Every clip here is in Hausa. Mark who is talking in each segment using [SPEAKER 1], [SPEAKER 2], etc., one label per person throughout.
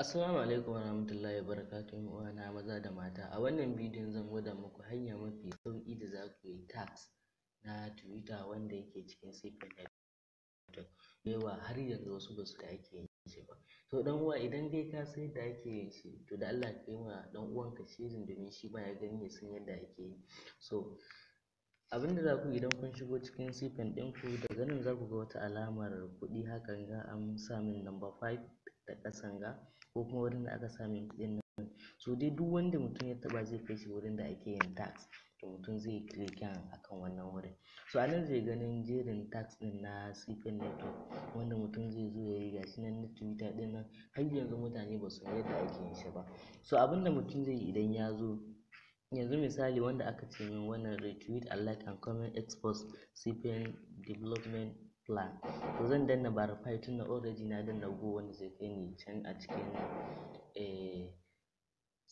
[SPEAKER 1] Assalamu alaikum warahmatullahi wabarakatuh, ƴan uwana maza da mata. A wannan bidiyon zan gwada muku hanya mafi sauƙi da za ku yi task na Twitter wanda yake cikin Cpay Network. Da yawa har yanzu wasu ba su da ake yin shi ba. To ɗan uwa, idan dai ka san yadda ake yin shi, to da Allah ka yi wa ɗan uwanka sharing domin shi ma ya gani ya san yadda ake yi. So abin da za ku yi, idan kun shigo cikin Cpay ɗinku, daga nan za ku ga wata alamar kuɗi hakan ga an sa min number 5 da ƙasan ga, ko kuma wurin da aka sa min kuɗin nan. So dai duk wanda mutum ya taɓa zai kai shi wurin da ake yin task. To mutum zai yi clicking akan wannan wurin. So a nan zai ganin jerin task ɗin na Cpay Network wanda mutum zai zo ya yi. Gashi nan na Twitter ɗin nan, har yanzu mutane ba su san yadda ake yin shi ba. So abin da mutum zai yi idan ya zo yanzu, misali wanda aka ce min wannan "retweet and like and comment X post Cpay development plan", to zan danna verify, tunda already na danna go wanda zai kai ni can a cikin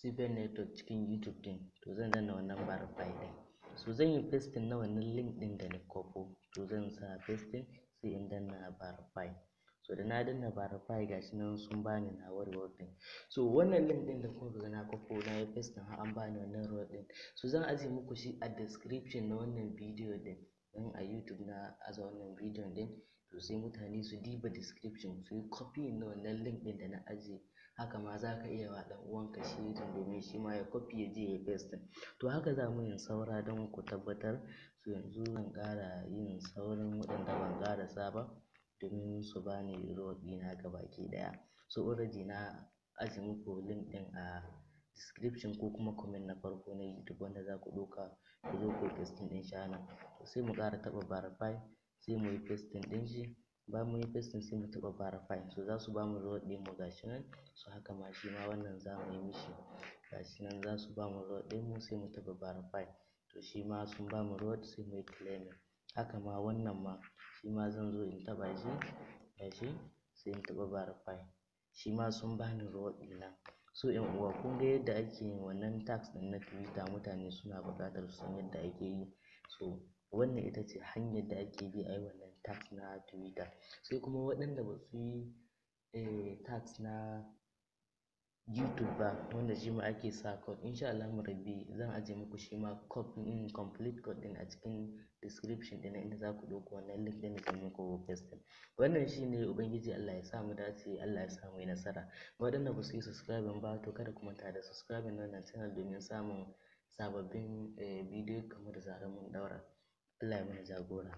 [SPEAKER 1] Cpay Network cikin YouTube ɗin. To zan danna wannan verify ɗin. So zan yi pasting na wannan link ɗin da na kwafo. To zan sa pasting, sai in danna verify. So da na danna verify, gashi nan sun bani nawa reward ɗin. So wannan link ɗin da kuka ga na kwafo na yi pasting har an bani wannan reward ɗin, so zan ajiye muku shi a description na wannan bidiyo ɗin. In a YouTube na aza wannan bidiyon ɗin, to sai mutane su diba description su yi copying na wannan link ɗin da na ajiye. Haka ma za ka iya wa ɗan uwanka sharing domin shi ma ya copy ya je ya yi pasting. To haka za mu yin saura don ku tabbatar. So yanzu zan ƙara yin sauran waɗanda ban ƙarasa ba domin su bani reward ɗina gabaki ɗaya. So already na ajiye muku link ɗin a description ko kuma comment na farko na YouTube wanda za ku ɗauka ku zo ku yi pasting ɗin shi a nan. To sai mu ƙara taɓa verify, sai mu yi pasting ɗin shi. Bayan mun yi pasting, sai mu taɓa verify. So za su bamu reward ɗin mu, gashi nan. So haka ma shi ma wannan za mu yi mishi, gashi nan za su bamu reward ɗin mu, sai mu taɓa verify. To shi ma sun bamu reward, sai mu yi claiming. Haka ma wannan ma, shi ma zan zo in taɓa shi, gashi, sai in taɓa verify, shi ma sun bani reward ɗina. So ƴan uwa, kun ga yadda ake yin wannan task ɗin na Twitter. Mutane suna buƙatar su san yadda ake yi. So wannan ita ce hanyar da ake bi a yi wannan task na Twitter. Sai kuma waɗanda ba su yi task na YouTube ba, wanda shi ma ake sa code, insha Allahu rabbi zan ajiye muku shi ma code ɗin, complete code ɗin a cikin description ɗin, inda za ku ɗauko wannan link ɗin da zan muku pasting. Wannan shine. Ubangiji Allah ya sa mu dace, Allah ya sa mu yi nasara. Waɗanda ba su yi subscribing ba, to kada ku manta da subscribing na wannan channel domin samun sababbin bidiyo kamar da zarar mun ɗaura. Allah ya mana jagora.